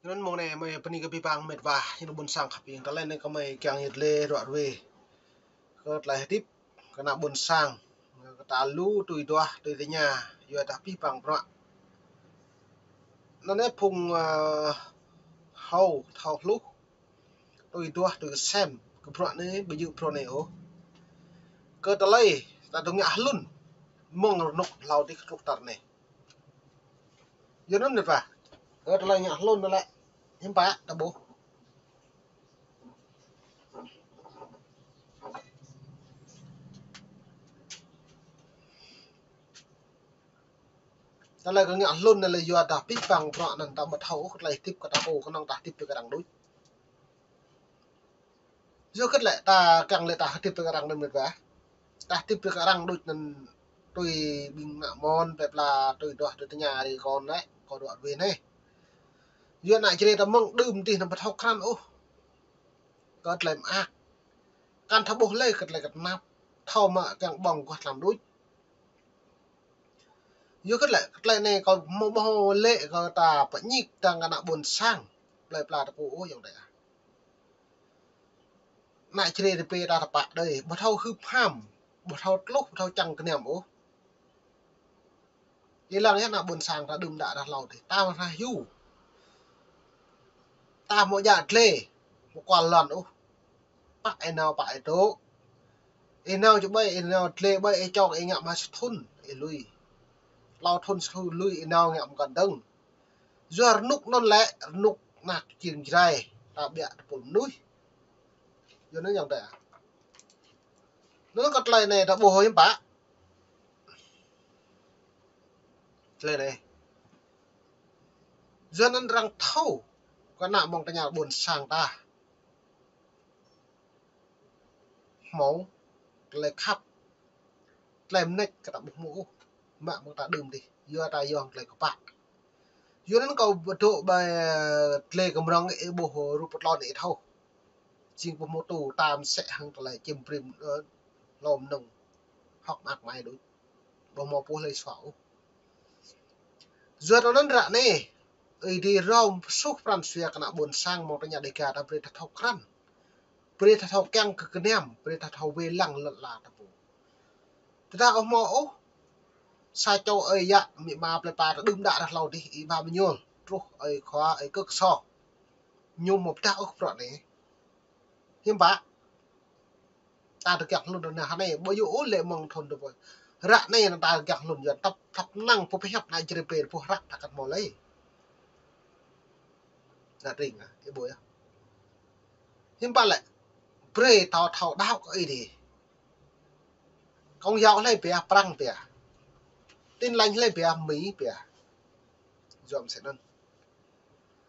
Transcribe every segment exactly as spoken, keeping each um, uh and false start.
Anŭn mông anai mơi bơni kơ abih bang met wa, ñu ƀôn sang khăp ing. Tơlơi anai kơ mơi kiăng yơh lĕ ruă ruê kơ tơlơi hơdip kơ ană ƀôn sang, kơ ta lu tui duah, tui tơña, yua dah abih bang bruă. Anŭn anai phung, ơ, hâo, thâo hluh, tui duah, tui kơsem, kơ bruă anai, ƀu djơ̆ bruă anai ôh. Kơ tơlơi, ta dŏ ngă hlŭn, mơ̆ng rơnŭk hlâo dih kơ truh tơl anai. Yua anŭn met wa. Kơ tơlơi ngă hlŭn anŭn lĕ. Hiư̆m pă, ta ƀuh. Tơlơi kơ ngă hlŭn anŭn lĕ yua dah abih bang bruă anŭn ta ƀu thâo ôh kơ tơlơi hơdip kơ ta pô, kơnơ̆ng ta hơdip tui kơ arăng đôč. Yua hơget lĕ ta kiăng lĕ ta hơdip tui kơ arăng anŭn met wa. Ta hơdip tui kơ arăng đôč anŭn tui ƀing ană mơnuih plơi pla tui duah tui tơña ri kơ anai, kơ ruă ruê anai. Yua ană Jrai ta mơ̆ng đưm dih anŭn ƀu thâo krăn ôh kơ tơlơi mơak. Kăn thâo ƀuh lĕ kơ tơlơi kơtơnap. Thâo mă kiăng ƀơ̆ng guah tlam đôč. Yua hơget lĕ, kơ tơlơi anai kâo hmâo ƀuh lĕ kơ ta pơñik tơ̆ng kơ ană ƀôn sang plơi pla ta pô ôh ayŏng adơi ah. Ană Jrai rơbê ta tơpă đơi, ƀu thâo hưp ham, ƀu thâo tluh, ƀu thâo čang kơnăm ôh. Ih lăng yơh ană ƀôn sang ta đưm đă dah hlâo dih, ta mă hrah hyu. Ta mă djă dlê, ƀu kual lŏn ôh. Pă ih nao pă ih dŏ. Ih nao čơƀai, ih nao dlê ƀai, ih čŏng, ih ngă mă sa thŭn, ih lui. Hlâo thŭn sa thŭn lui, ih nao ngă mă kăn dơ̆ng. Yua rơnŭk anŭn lĕ, rơnŭk ană čing Jrai, ta ƀiă tơpul mơnuih. Yua anŭn ayŏng adơi ah. Anŭn kơ tơlơi anai ta ƀuh hiư̆m pă. Tơlơi anai. Yua anŭn arăng thâo kơ ană mơ̆ng tơña ƀôn sang ta. Hmâo tơlơi khăp, tơlơi mơneč kơ ta ƀu hmâo ôh. Mă mơ̆ng ta đưm dih, yua ta yŏng tơlơi kơpă. Yua anŭn kâo ƀu dŏ ƀơi, ơ, tơlơi kơmrŏng ih ƀuh rup pơtlon ih thâo. Jing ƀu hmâo tŭ tam sĕ hăng tơlơi čim brĭm, ơ, lŏm nơ̆ng. Hŏk mơak mai đôč. Ƀu hmâo pô hlơi sua ôh. Yua anŭn ră anai, Ơi Adai rŏng pơsuh pran jua kơ ană ƀôn sang mơ̆ng tơña Dêga ta brơi ta thâo krăn. Brơi ta thâo kiăng kơ kơnăm, brơi ta thâo wai lăng lŏn ala ta pô. Tơdah ƀu hmâo ôh, sa čô ơi yă amĭ ama plơi pla ta đưm đă dah hlâo dih, ih ba mơñul, truh ơi khua, ơi kơk sô. Ñu ƀu pơdah ôh bruă anai. Hiư̆m pă. Ta tơgiăng hlŭn ră anai, ƀu djơ̆ ôh lĕ mơ̆ng thŭn tơpă. Ră anai ta tơgiăng hlŭn yua tơp, tơp năng pơpơhiăp ană Jrai rơbê pô hră ta kăn hmâo lơi. Ană tring ah, ih ƀuh yơh. Hiư̆m pă lĕ. Brơi ta thâo đaŏ kơ Ơi Adai. Công giáo hlơi pia, Prăng pia. Tin Lành hlơi pia, Mi pia. Yua mơ̆ sĕ anŭn.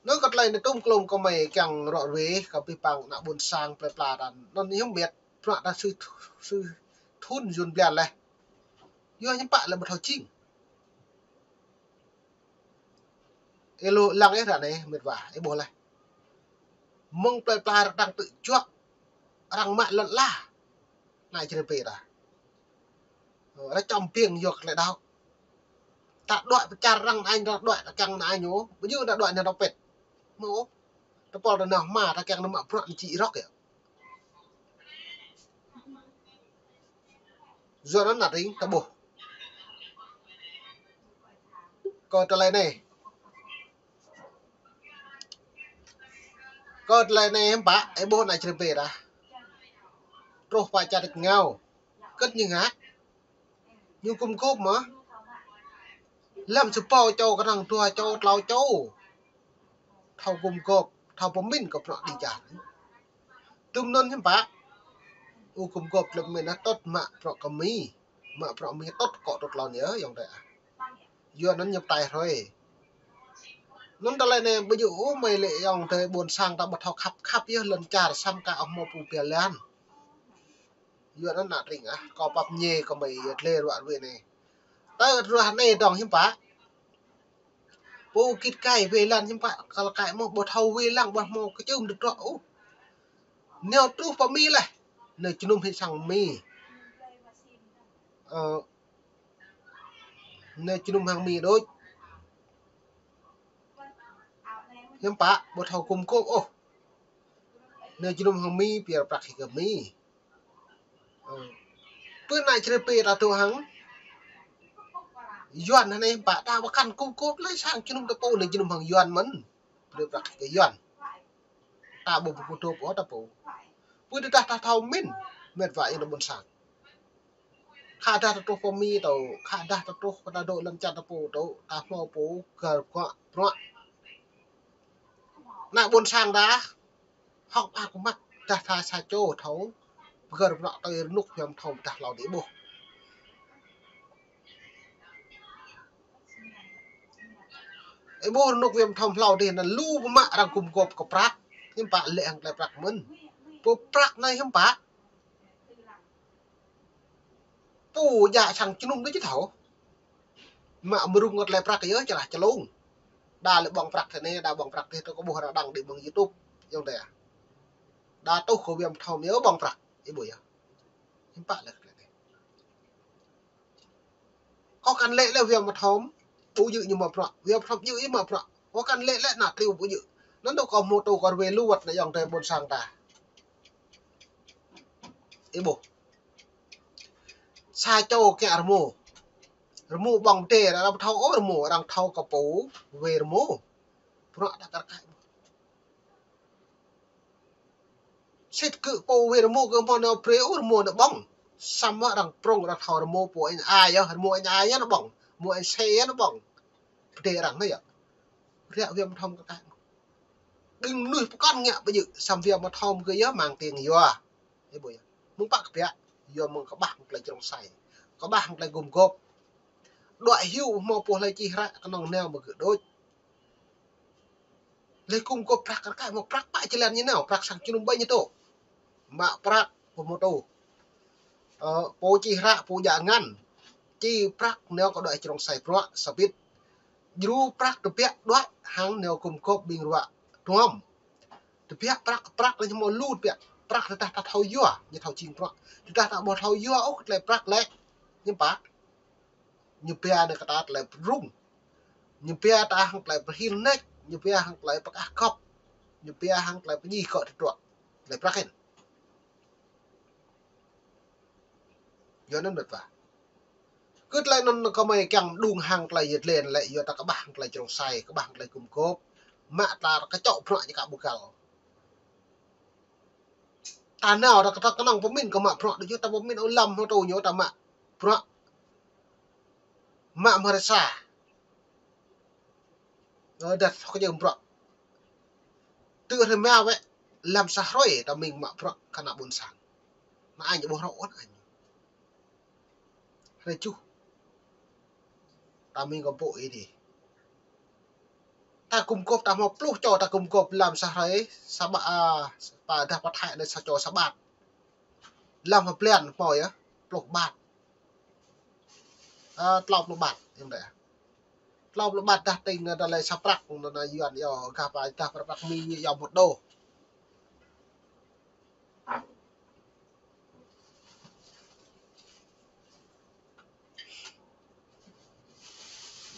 Anŭn kơ tơlơi anai tŭm klôm kơ mơi kiăng ruă ruê, kơ abih bang ană ƀôn sang plơi pla ta. Anŭn hiư̆m biă, bruă ta sư, sư thŭn yŭn blan leh. Yua hiư̆m pă lĕ ƀu thâo jing. Ih lu lăng ih ră anai, met wa, ih ƀuh leh. Mơ̆ng plơi pla arăng tơjuă, arăng mă lŏn ala. Ană Jrai rơbê ta. Ơ, arăng čăm ƀing yua kơ tơlơi đaŏ. Ta đuaĭ pơčar arăng anai, ta đuaĭ ta kiăng anai ñu. Ƀu djơ̆ ta đuaĭ anai ta pĕt. Mơ̆ ôh. Tơpul ta nao hma, ta kiăng nao mă bruă anai či rŏk yơh. Yua anŭn ană tring ta ƀuh. Kơ tơlơi anai. Kơ tơlơi anai hiư̆m pă, ih ƀuh ană Jrai rơbê ta. Truh pă čar rơngiao. Hơget ñu ngă. Ñu gum gôp mơ̆. Lăm sa ƀâo čô kơnơ̆ng dua čô, klâo čô. Thâo gum gôp, thâo pơmĭn kơ bruă đĭ čar. Tŭm anŭn hiư̆m pă. Ơ gum gôp lĕ mĭn ah tŭt mă bruă kơ Mi. Mă bruă Mi tŭt kŏ tŭt lŏn yơh, ayŏng adơi ah. Yua anŭn ñu pơtai hrơi. Anŭn tơlơi anai ƀu djơ̆ ôh mơi lĕ ayŏng adơi ƀôn sang ta ƀu thâo khăp khăp yơh lŏn čar samơ̆ kơ ƀu hmâo pô pia lan. Yua anŭn ană tring ah, kâo pap ñe kơ mơi yơh tơlơi ruă ruê anai. Tơl ruă anai dơ̆ng hiư̆m pă. Pô git gai wai lăng hiư̆m pă, kơ lĕ kai mơ̆ ƀu thâo wai lăng ƀu hmâo kơčum tơdruă ôh. Nao truh pơ Mi leh. Nao jơnum hĭ sang Mi. Ơ, nao jơnum hăng Mi đôč. Hiư̆m pă, ƀu thâo gum gôp ôh. Nao jơnum hăng Mi, pơyơr prăk hĭ kơ Mi. Ơ. Pơ anai čơrê pê ta dŏ hăng Yuan hăng anai hiư̆m pă, ta ƀu kăn gum gôp lĕ sang jơnum ta pô nao jơnum hăng Yuan mơ̆n. Pơyơr prăk hĭ kơ Yuan. Ta ƀu pơpŭ dŏp ôh ta pô. Pơ tơdah ta thâo mĭn, met wa ayŏng adơi ƀôn sang. Khă dah ta truh pơ Mi tŏ, khă dah ta truh kơ ta dŏ lăm čar ta pô tŏ, ta hmâo pô gơ̆ bruă, bruă. Ană ƀôn sang dah, hŏk ƀă kơ mă, dah tha sa čô thâo, pơgơ̆r bruă tui rơnŭk hiam thâo dah hlâo dih ƀuh. Ih ƀuh rơnŭk hiam thâo hlâo dih anŭn lu pơmă arăng gum gôp kơ prăk, hiư̆m pă lĕ hăng tơlơi prăk mơ̆n. Pô prăk anai hiư̆m pă. Pô djă sang jơnum đôč či thâo. Mă mơrŭng kơ tơlơi prăk yơh, čơlah čơlông. Đa lĕ ƀơ̆ng prăk tơ anai, đa ƀơ̆ng prăk tơ, tơ kơ ƀuh arăng đăng đĭ ƀơ̆ng YouTube, ayŏng adơi. Đa tuh kơ hiam thâo yơh ƀơ̆ng prăk, ih ƀuh yơh. Hiư̆m pă lĕ tơlơi anai. Kâo kăn lĕ lĕ hiam thâo, ƀu djơ̆ ñu mă bruă, hiam thâo djơ̆ ñu mă bruă. Kâo kăn lĕ lĕ ană triu ƀu djơ̆. Anŭn tŏ kâo hmâo tŭ kơ rơwê lu wơ̆t ană ayŏng adơi ƀôn sang ta. Ih ƀuh. Sa čô kiăng rơmô. Rơmô ƀơ̆ng pơdai, arăng ƀu thâo ôh rơmô, arăng thâo kơ pô wai rơmô. Bruă ta kar kaĭ. Sĭt kơ pô wai rơmô kơ hmâo nao brơi ôh rơmô nao ƀơ̆ng. Samơ̆ arăng prŏng arăng thâo rơmô pô añ ai yơh, rơmô añ ai yơh nao ƀơ̆ng, rơmô añ sê yơh nao ƀơ̆ng. Pơdai arăng anai yơh. Ră hiam thâo kơ ta. Ƀing mơnuih pơkŏn ngă ƀu djơ̆, samơ̆ hiam thâo kơ yơh mang tiếng yua. Ih ƀuh yơh. Mơ̆ng pă kơ biă, yua mơ̆ng kơƀah hăng tơlơi jrŏng sai. Kơƀah hăng tơlơi gum gôp. Đuaĭ hyu hmâo pô hlơi čih hră kơnơ̆ng nao mă gơ̆ đôč. Lĕ gum gôp prăk kar kaĭ mă prăk pă jơlan ñu nao, prăk sang jơnum ƀơi ñu tŏ. Mă prăk pơmơtô. Ơ, pô čih hră, pô djă ngăn. Čih prăk nao kơ đuaĭ jrŏng sai bruă, sa bit. Djru prăk tơbiă đuaĭ hăng nao gum gôp ƀing ruă tuăm. Tơbiă prăk, prăk lĕ ñu hmâo lu tơbiă. Prăk tơdah ta thâo yua, ñu thâo jing bruă. Tơdah ta ƀu thâo yua ôh kơ tơlơi prăk lĕ, hiư̆m pă. Ñu ba nao kơ ta tơlơi pơrŭng. Ñu ba ta hăng tơlơi pơhil nač, ñu ba hăng tơlơi pơkah gŏp. Ñu ba hăng tơlơi pơñi gŏ tơdruă. Tơlơi prăk hĭn. Yua anŭn met wa. Kơ tơlơi anŭn kơmơi kiăng đung hăng tơlơi yet len lĕ yua ta kơƀah hăng tơlơi jrŏng sai, kơƀah hăng tơlơi gum gôp. Mă ta kơčŏ bruă ñu ka ƀu găl. Ta nao ta kơtơ̆k kơnơ̆ng pơmĭn kơ mă bruă đôč yơh ta pơmĭn ôh lăm hơtô ñu ta mă bruă. Mă mơ̆ rơsa. Ơ, dah thŏk jơ̆ng bruă. Tơ hrơi mơ̆ wĕ lăm sa hrơi ta mĭn mă bruă kơ ană ƀôn sang. Ană añ ƀu hrŏ ôh ană añ. Hrơi tơjuh. Ta mĭn kơ pô ih dih. Ta gum gôp ta hmâo pluh čô ta gum gôp lăm sa hrơi, sa ƀă, a, pă dah pơthai anai sa čô sa ƀat. Lăm hơblan hmâo yơh, pluh ƀat. A, klâo pluh ƀat, yơh dih. Klâo pluh ƀat dah tĭng anai tơlơi sa prăk, anai Yuan yơh, gah pă dah prăk Mi yơh một đô.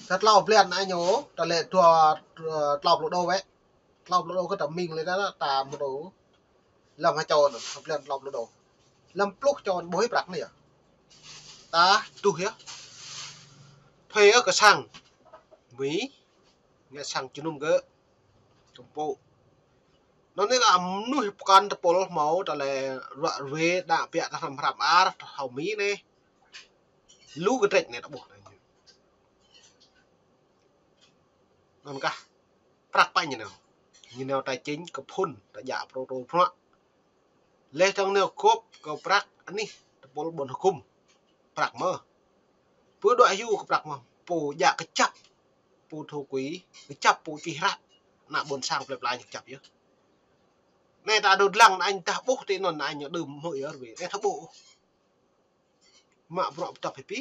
Ta klâo blan anai ñu, ta lĕ dua, dua, klâo pluh đô wĕ. Klâo pluh đô kơ ta mĭn lĕ ta, ta mơ̆ đô. Lăm ha čô anŭn, blan klâo pluh đô. Lăm pluh čô anŭn ƀuh prăk anai yơh. Ta tuh yơh. Thuê yơh kơ sang. Mi, ngă sang jơnum kơ. Kơmpŭ. Anŭn anai kơ mơnuih pơkŏn tơpul hmâo, ta lĕ ruă rơwe, đa biă ta hrăm hrăm ar, ta hmâo Mi anai. Lu kơ trĕč anai ta ƀuh anai. Anŭn kah, prăk pă ñu nao. Ñu nao tài chính kơ phŭn, ta djă prô tô bruă. Leh dơ̆ng nao gôp kơ prăk anih tơpul ƀôn hơkŭm. Prăk mơ̆. Pô đuaĭ hyu kơ prăk mơ̆. Pô djă kơčăp. Pô thô quỹ, kơčăp pô čih hră. Ană ƀôn sang plơi pla ñu kơčăp yơh. Anai ta dŏ lăng anŭn dah ƀuh tơ anŭn anŭn ñu đưm hmư̆ yơh rơwe. Anai ta ƀuh. Mă bruă pơdŏp hĭ pĭ.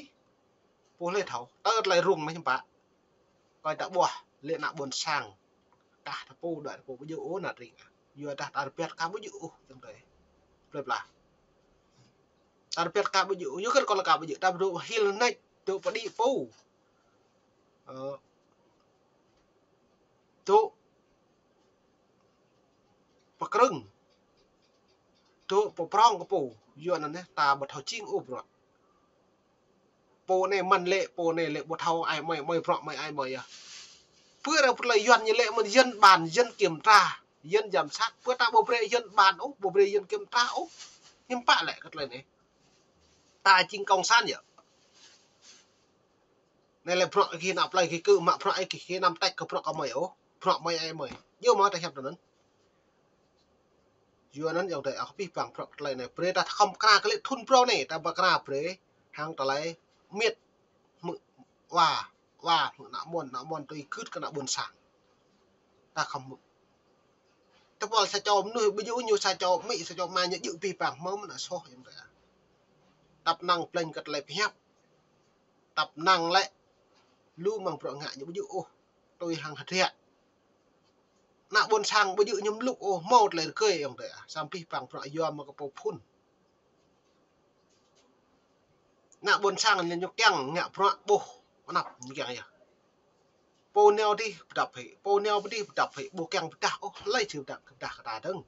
Pô hlơi thâo. Tơ tơlơi rŭng anai hiư̆m pă. Kơ ta ƀuh lĕ ană ƀôn sang. Kah ta pô đuaĭ ta pô ƀu djơ̆ ôh ană tring. Yua dah ta rơbat ka ƀu djơ̆ ôh tơng tơi. Plơi pla. Ta rơbat ka ƀu djơ̆ ôh. Yua kơ kơ la ka ƀu djơ̆. Ta dŏ hil nač. Dŏ pơđĭ pô. Ơ. Dŏ pơprong kơ pô. Yua anŭn anai, ta ƀu thâo jing ôh bruă. Pô anai mơ̆n lĕ, pô anai lĕ ƀu thâo ai mơi, mơi bruă mơi ai mơi yơh. Pơ arăng pơtlaih Yuan ñu lĕ mơ̆n dân bàn, dân kiểm tra, dân giám sát. Pơ ta ƀu brơi dân bàn ôh, ƀu brơi dân kiểm tra ôh. Hiư̆m pă lĕ kơ tơlơi anai. Ta jing cộng sản yơh. Anai lĕ bruă gih ană plơi gih kơ mă bruă gih, gih anăm tĕk kơ bruă kơ mơi ôh. Bruă mơi ai mơi. Yua mơ̆ ta hiăp tui anŭn. Yua anŭn ayŏng adơi ah, abih bang bruă tơlơi anai. Brơi ta khŏm kra kơ lĕ thun phrâo anai, ta ƀu kra brơi hăng tơlơi miêt hmư̆ wa, wa hmư̆ ană mơnuih, ană mơnuih tui gưt kơ ană ƀôn sang. Ta khŏm hmư̆. Tơpul sa čô mơnuih, ƀu djơ̆ ñu sa čô amĭ, sa čô ama ñu djơ̆ abih bang hmâo mơ̆n ană soh ayŏng adơi ah. Tăp năng plĕnh kơ tơlơi pơhiăp. Tăp năng lĕ lu mơ̆ng bruă ngă ñu ƀu djơ̆ ôh, tui hăng hơdră. Ană ƀôn sang ƀu djơ̆ ñu mlŭk ôh, hmâo tơlơi rơgơi ayŏng adơi ah. Samơ̆ abih bang bruă yua mơ̆ng kơ pô phŭn. Ană ƀôn sang ñu, ñu kiăng ngă bruă ƀuh, anăp ñu kiăng yơh. Pô nao dih pơdăp hĭ, pô nao pơ dih pơdăp hĭ, ƀu kiăng pơdah ôh, hlơi či pơdah, pơdah kơ ta dơ̆ng.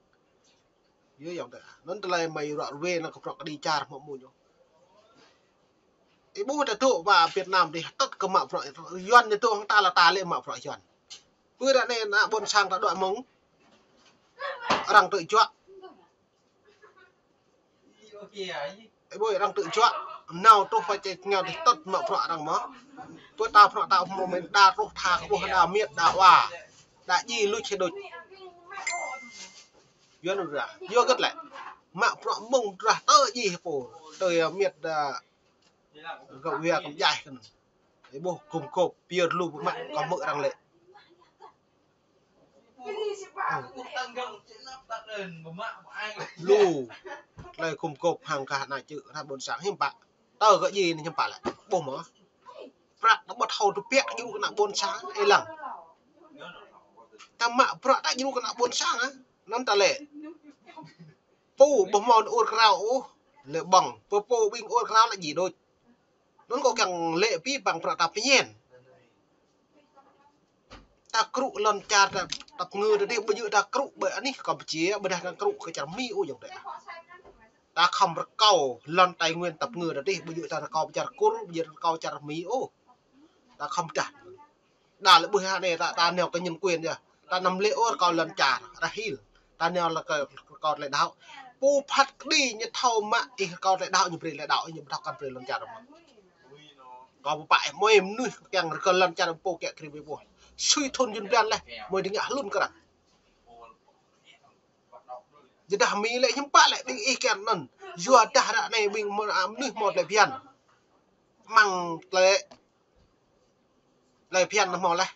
Yua ayŏng adơi ah. Anŭn tơlơi mơi ruă ruê anŭn kơ bruă kơđi čar hmư̆ mơ̆n ñu. Ih ƀuh ta dŏ pơ Việt Nam dih, tơ̆t kơ mă bruă Yuan ñu dŏ hăng ta lĕ ta lĕ mă bruă Yuan. Pơ ră anai ană ƀôn sang ta dŏ mơ̆ng arăng tơjuă. Ih ƀuh arăng tơjuă. Nao truh pơ čĕ ngao dih tơ̆t mă bruă arăng mơ̆n. Pơ ta bruă ta hmâo mơ̆n đa truh tha kơ ƀuh đa miêt đa wa. Đa djai luč hĭ đôč. Yuan ră. Yua hơget lĕ. Mă bruă mơ̆ng drah tơ djai pô. Tơ miêt đa gơ̆ wia kơ djai kơ anŭn. Ih ƀuh gum gôp, pơyơr lu pơmă kơ hmư̆ arăng lĕ. Lu, tơlơi gum gôp hăng kơ ană čư̆, ană ƀôn sang hiư̆m pă. Tơ gơ̆ djai anai hiư̆m pă lĕ. Ƀuh mơ̆. Prăk ta ƀu thâo tơbiă djru kơ ană ƀôn sang, ih lăng. Ta mă bruă ta djru kơ ană ƀôn sang ah. Anŭn ta lĕ. Pô ƀu hmâo ur krao ôh, lĕ ƀơ̆ng. Pô pô ƀing ur krao lĕ djai đôč. Anŭn kâo kiăng lĕ abih bang bruă ta pơñen. Ta krŭ lŏn čar ta, ta pơngư ta dih, ƀu djơ̆ ta krŭ ƀơi anih Kampuchia, ƀôdah ta krŭ kơ čar Mi ôh ayŏng adơi ah. Ta khŏm rơkâo lŏn Tây Nguyên ta pơngư ta dih, ƀu djơ̆ ta rơkâo čar Kur, ƀu djơ̆ ta rơkâo čar Mi ôh. Ta khŏm pơdah. Đa lĕ ƀuh hă anai ta, ta nao kơ nhân quyền yơh. Ta anăm lĕ ôh rơkâo lŏn čar, rơhil. Ta nao lĕ kơ rơkâo tơlơi đaŏ. Pô phat kơđi ñu thâo mă ih rơkâo tơlơi đaŏ ñu brơi tơlơi đaŏ, ñu ƀu thâo kăn brơi lŏn čar mơ̆n. Kâo pơpă ih mơi mơnuih kiăng rơkâo lŏn čar pô kiăng krĭ ƀơi pô. Sui thun jun blan laih, mơi ding ngă hlŭn kơ arăng. Yua dah Mi lĕ hiư̆m pă lĕ ƀing ih kiăng anŭn. Yua dah ră anai ƀing mơnuih hmâo tơlơi phiăn. Mơ̆ng tơlơi Tơlơi phiăn anŭn hmâo laih.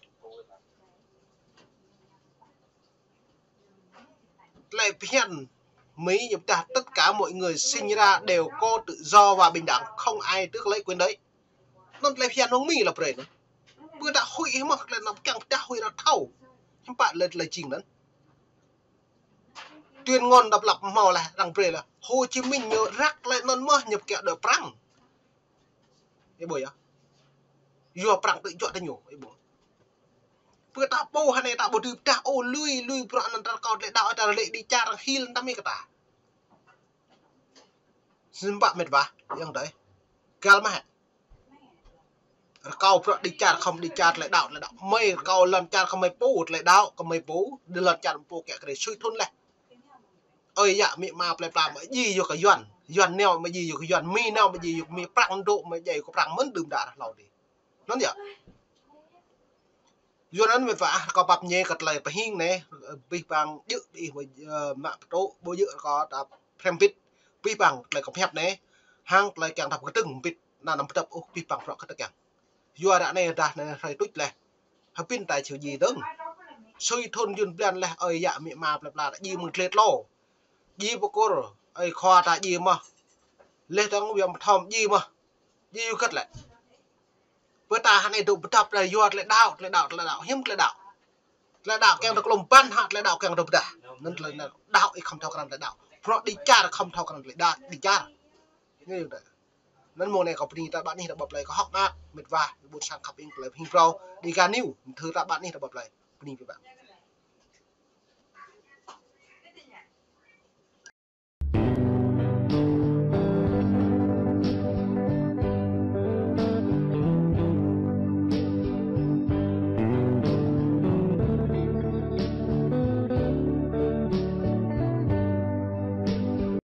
Tơlơi phiăn Mi ñu pơdah tất cả mọi người sinh ra đều có tự do và bình đẳng, không ai tước lấy quyền đấy. Anŭn tơlơi phiăn hăng Mi lă brơi anŭn. Ƀu ta huĭ hmâo tơlơi anŭn kiăng pơdah huĭ ră thâo. Hiư̆m pă lĕ tơlơi jing anŭn. Tuyên ngôn độc lập hmâo laih arăng brơi laih. Hồ Chí Minh ñu răk tơlơi anŭn mơ̆n ñu kiăng đuaĭ prăng. Ih ƀuh yơh. Yua prăng tơjuă tơ ñu, ih ƀuh. Pơ ta pô hă anai ta ƀu dưi pơdah ôh, lui, lui bruă anŭn ta rơkâo tơlơi đaŏ, ta lĕ dĭ čar arăng hil ta Mi kơ ta. Hiư̆m pă mĕt wa, ayŏng adơi. Găl mơ̆ hă. Rơkâo bruă dĭ čar khŏm dĭ čar tơlơi đaŏ, tơlơi đaŏ. Mơi rơkâo lŏn čar kơ mơi pô, tơlơi đaŏ kơ mơi pô, dĭ lŏn čar pô kiăng krĭ sui thun laih. Ơi yă amĭ ama plơi pla mă djai yua kơ Yuan. Yuan nao mă djai yua kơ Yuan. Mi nao mă djai yua kơ Mi. Prăng dŏ mă djai kơ prăng mơ̆n đưm đă ră hlâo dih. Anŭn yơh. Yua anŭn mĕt wa ah, kâo pap ñe kơ tơlơi pơhing anai, abih bang djơ̆ ƀing ih, ơ, mă pơtô, ƀu djơ̆ kâo ta phrăm bit, abih bang tơlơi kâo pơhiăp anai, hăng tơlơi kiăng ta pơkơdơ̆ng bit, anăm pơdăp ôh, abih bang bruă kơ ta kiăng. Yua ră anai dah anai hrơi tuč laih. Hơbĭn ta či djai dơ̆ng. Sui thun jun blan laih ơi yă amĭ ama plơi pla ta djai mơ̆ng tlê tlô. Djai pơkŭr, ơi khua ta djai mơ̆n. Laih dơ̆ng wơ̆t mơthom djai mơ̆n. Djai yua hơget lĕ. Pơ ta hă anai dŏ pơdăp tơlơi yua tơlơi đaŏ, tơlơi đaŏ, tơlơi đaŏ, hiư̆m tơlơi đaŏ. Tơlơi đaŏ kiăng ta klŏm ban hă tơlơi đaŏ kiăng ta pơdah. Anŭn tơlơi đaŏ ih khŏm thâo krăn tơlơi đaŏ. Bruă dĭ čar khŏm thâo krăn tơlơi đaŏ, dĭ čar. Anŭn yơh. Anŭn mơ̆ng anai kâo bơni ta ƀă anih ta ƀuh plơi kâo hơ̆k mơak, mĕt wa, ƀôn sang khăp ing plơi hing prâo, Dega News, mơ̆ng ta ƀă anih ta ƀuh plơi. Bơni biă mă.